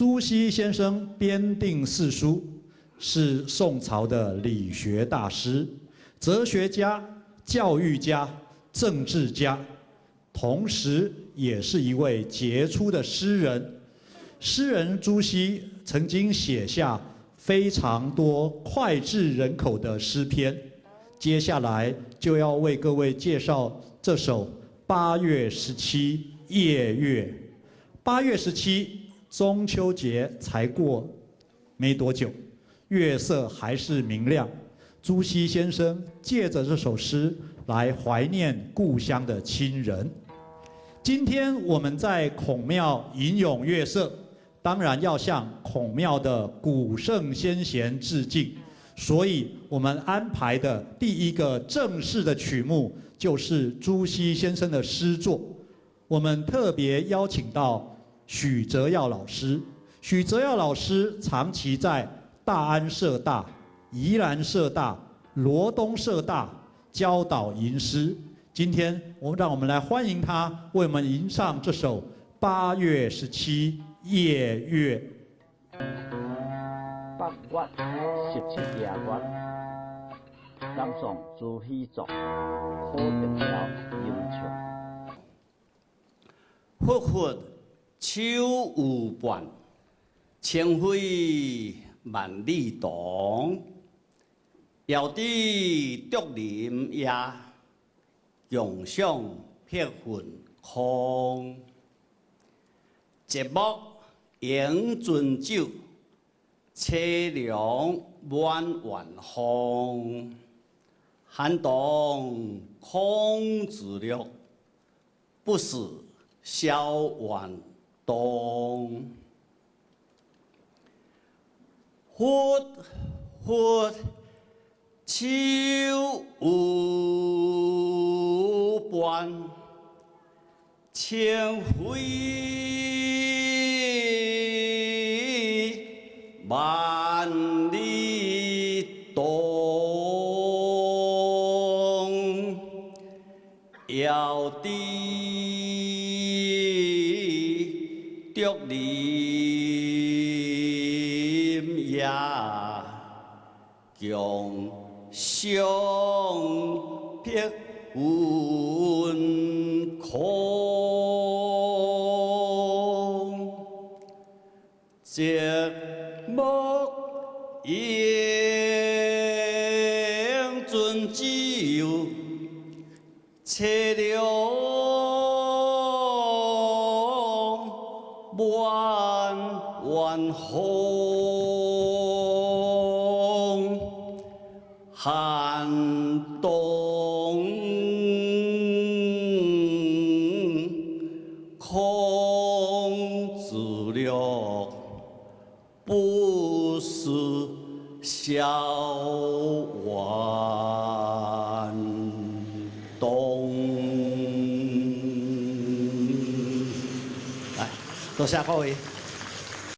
朱熹先生編訂四書，是宋朝的理學大師、哲學家、教育家、政治家，同時也是一位傑出的詩人。詩人朱熹曾經寫下非常多膾炙人口的詩篇。接下來就要為各位介紹這首《八月十七夜月》。八月十七，中秋節才過沒多久，月色還是明亮。朱熹先生借着這首詩來懷念故鄉的親人。今天我們在孔廟吟詠月色，當然要向孔廟的古聖先賢致敬。所以我們安排的第一個正式的曲目就是朱熹先生的詩作。我們特別邀請到許哲耀老師。許哲耀老師長期在大安社大、宜蘭社大、羅東社大教導吟詩。今天我們讓我們來歡迎他，為我們吟唱這首《八月十七夜月》。八月十七夜月，南宋朱熹作，柯德瑤吟唱。拂拂秋有伴，清輝萬里同。遙知竹林夜，共賞碧雲空。寂寞迎鱒酒，凄涼滿園風。寒冬空自綠，不似蕭園冬。拂拂秋有伴，清輝萬里同。遙知竹林夜，共賞碧雲空。寂寞迎鱒酒，凄涼滿園風。寒冬空自綠，不似蕭園冬。來，多謝各位。